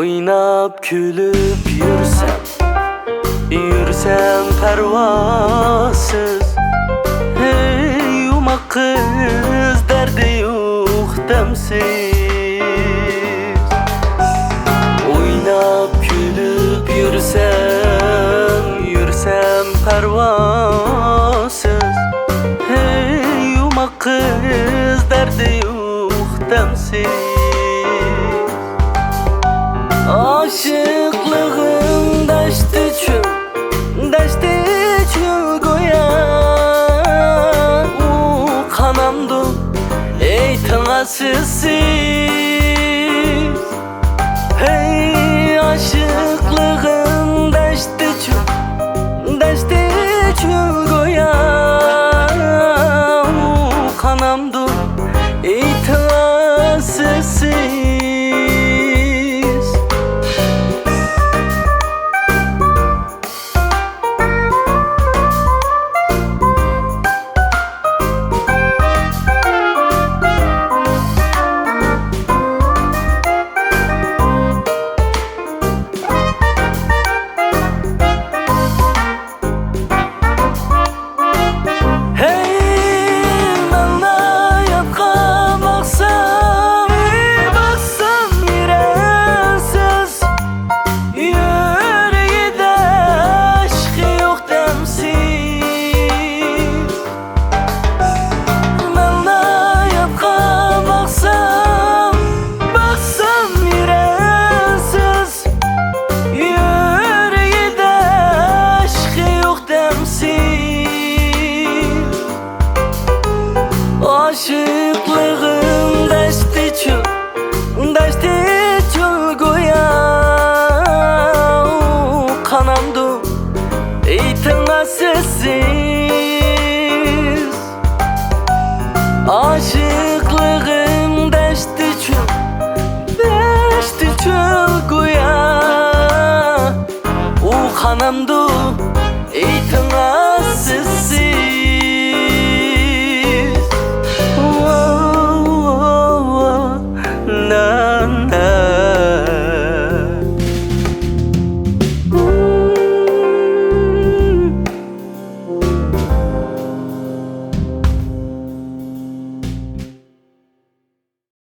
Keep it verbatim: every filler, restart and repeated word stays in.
ئويناپ كۈلۈپ يۈرسەم، يۈرسەم پەرۋاسىز. ھەي، يوماق قىز، دەردى يوق دەمسىز. ئويناپ كۈلۈپ يۈرسەم، يۈرسەم پەرۋاسىز. ھەي، يوماق قىز، دەردى يوق دەمسىز. ئاشىقلىقىم دەشتى چۆل، دەشتى چۆل گويا. ئۇ قانامدۇ ئېيتىڭا سىز. ھەي، ئاشىقلىقىم دەشتى چۆل، دەشتى چۆل گويا. ئۇ قانامدۇ ئېيتىڭا سىز. ھەي، مەڭناياتقا باقسام، باقسام يۈرەكسىز، يۈرىكىدە ئىشقى يوق دەمسىز. مەڭناياتقا باقسام، باقسام يۈرەكسىز، يۈرىكىدە ئىشقى يوق دەمسىز. ئاشىقلىقىم دەشتى چۆل، دەشتى چۆل گويا. ئۇ قانامدۇ ئېيتىڭا سىز. ئاشىقلىقىم دەشتى چۆل، دەشتى چۆل گويا. ئۇ قانامدۇ ئېيتىڭ